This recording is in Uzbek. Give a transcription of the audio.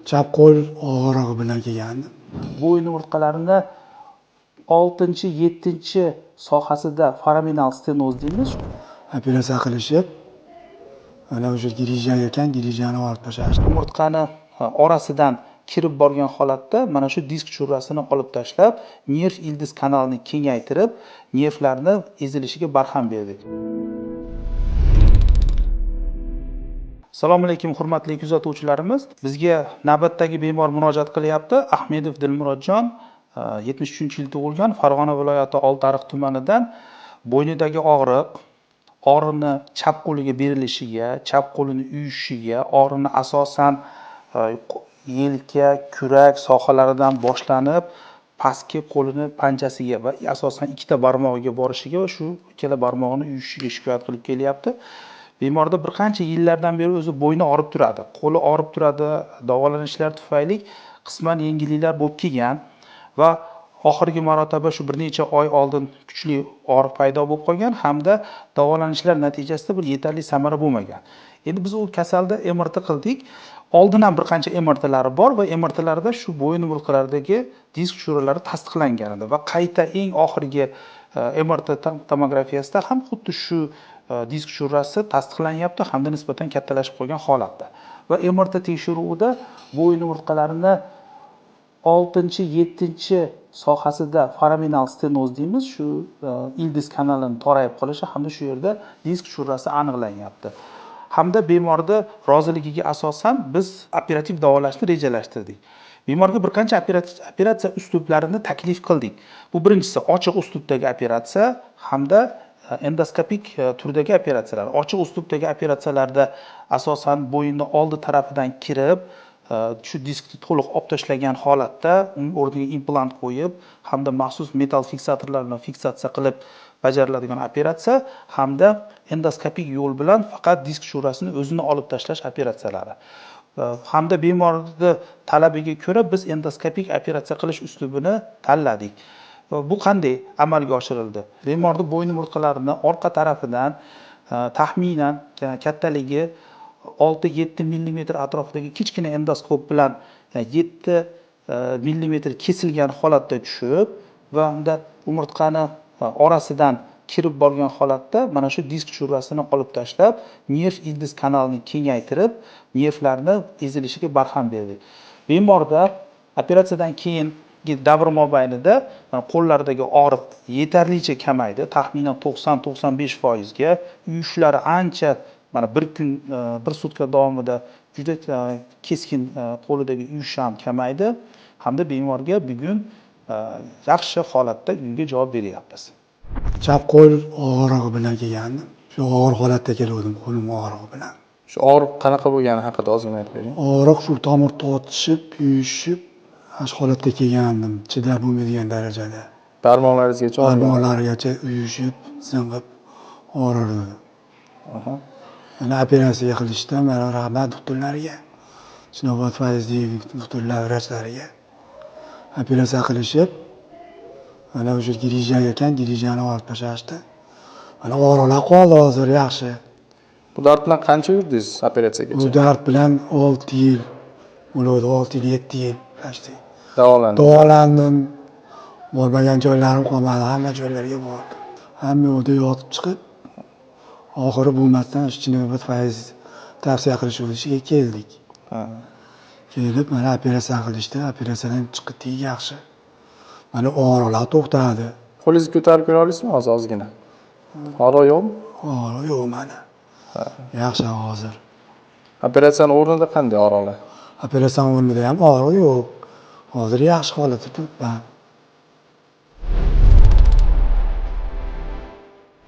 Chap qo'l og'rig'i bilan kelgandim. Bo'yin umurtqalarini 6-7 sohasida foraminal stenoz deymiz. Operatsiya qilishib, mana o'sha girija ekan, girijani olib tashlashdi. Umurtqani orasidan kirib borgan holatda mana shu disk churrasini olib tashlab, nerv ildiz kanalini kengaytirib, nervlarni ezilishiga barham berdik. Assalomu alaykum hurmatli kuzatuvchilarimiz. Bizga navbatdagi bemor murojaat qilyapti. Ahmedov Dilmurodjon, 73-yil tug'ilgan, Farg'ona viloyati Oltiariq tumanidan. Bo'ynidagi og'riq, og'riqni chap qo'liga berilishiga, chap qo'lini uyushishiga, og'riqni asosan yelka, kurak sohalaridan boshlanib, pastki qo'lini panjasiga va asosan ikkita barmog'iga borishiga va shu ikkala barmog'ini uyushishiga shikoyat qilib kelyapti. Bemorda bir qancha yillardan beri o'zi bo'yni og'rib turadi, qo'li og'rib turadi, davolanishlar tufayli qisman yengilliklar bo'lib kelgan va oxirgi marotaba shu bir necha oy oldin kuchli og'riq paydo bo'lib qolgan hamda davolanishlar natijasida bir yetarli samara bo'lmagan. Endi biz u kasalda MRT qildik. Oldin ham bir qancha MRTlari bor va MRTlarda shu bo'yin umurtqalaridagi disk churralari tasdiqlangan edi va qayta eng oxirgi MRT tomografiyasida ham xuddi shu disk churrasi tasdiqlanyapti hamda nisbatan kattalashib qolgan holatda. Va MRT tekshiruvida bo'yin umurtqalarini 6-7 sohasida foraminal stenoz deymiz, shu ildiz kanalini torayib qolishi hamda shu yerda disk churrasi aniqlanyapti. Hamda bemorni roziligiga asosan biz operativ davolashni rejalashtirdik. Bemorga bir qancha operatsiya uslublarini taklif qildik. Bu birinchisi ochiq uslubdagi operatsiya hamda endoskopik turdagi operatsiyalar. Ochiq uslubdagi operatsiyalarda asosan bo'yinni oldi tarafidan kirib, shu diskni to'liq olib tashlagan holatda uning o'rniga implant qo'yib hamda maxsus metal fiksatorlar bilan fiksatsiya qilib bajariladigan operatsiya hamda endoskopik yo'l bilan faqat disk churrasini o'zini olib tashlash operatsiyalari. Hamda bemorni talabiga ko'ra biz endoskopik operatsiya qilish uslubini tanladik. Va bu qanday amalga oshirildi? Bemorni bo'yin umurtqalarini orqa tarafidan taxminan kattaligi 6-7 millimetr atrofidagi kichkina endoskop bilan 7 millimetr kesilgan holatda tushib va unda umurtqani orasidan kirib borgan holatda mana shu disk churrasini olib tashlab, nerv ildiz kanalini kengaytirib, nervlarni ezilishiga barham berdik. Bemorda operatsiyadan keyingi davr mobaynida qo'llaridagi og'riq yetarlicha kamaydi, taxminan 90-95%ga, uyushlari ancha mana bir kun, bir sutka davomida juda keskin qo'lidagi uyush ham kamaydi hamda bemorga bugun yaxshi holatda uyga javob beryapmiz. Chap qo'l og'rig'i bilan kelgandim. Shu og'ir holatda kelgandim, qo'lim og'rig'i bilan. Shu og'riq qanaqa bo'lgani haqida ozgina aytib bering. Og'riq shu tomir tortishib, uyushib, shu holatda kelgandim, chidab bo'lmaydigan darajada. Barmoqlaringizgacha og'rig'i? Barmoqlarigacha uyushib, zing'ib og'rirdi. Mana operatsiya qilishdi, mana rahmat doktorlarga. Chinobod Fayzliyev doktorlar, vrachlariga. Operatsiya qilishib, mana o'sha girija ekan, girijani olib tashlashdi. Mana og'riqlar qoldi hozir yaxshi. Bu dard bilan qancha yurdingiz operatsiyagacha? Bu dard bilan 6 yil bo'ldi, 6 yil, 7 yil почти. Davolandim. Davolandim. Bormagan joylarim qolmadi, hamma joylarga bordim. Hamma yoqda yotib chiqib, oxiri bo'lmasdan Chinobod Fayz tavsiya qilishuvishiga keldik. Kelib mana operatsiya qilishdi, operatsiyadan chiqdik yaxshi. Mana og'riqlar to'xtadi. Qo'lingizni ko'tarib ko'ra olasizmi hozir ozgina? Og'riq yo'qmi? Og'riq yo'q mana. Yaxshi hozir. Operatsiyani o'rnida qanday og'riqlar? Operatsiya o'rnida ham og'riq yo'q. Hozir yaxshi holatda turibman.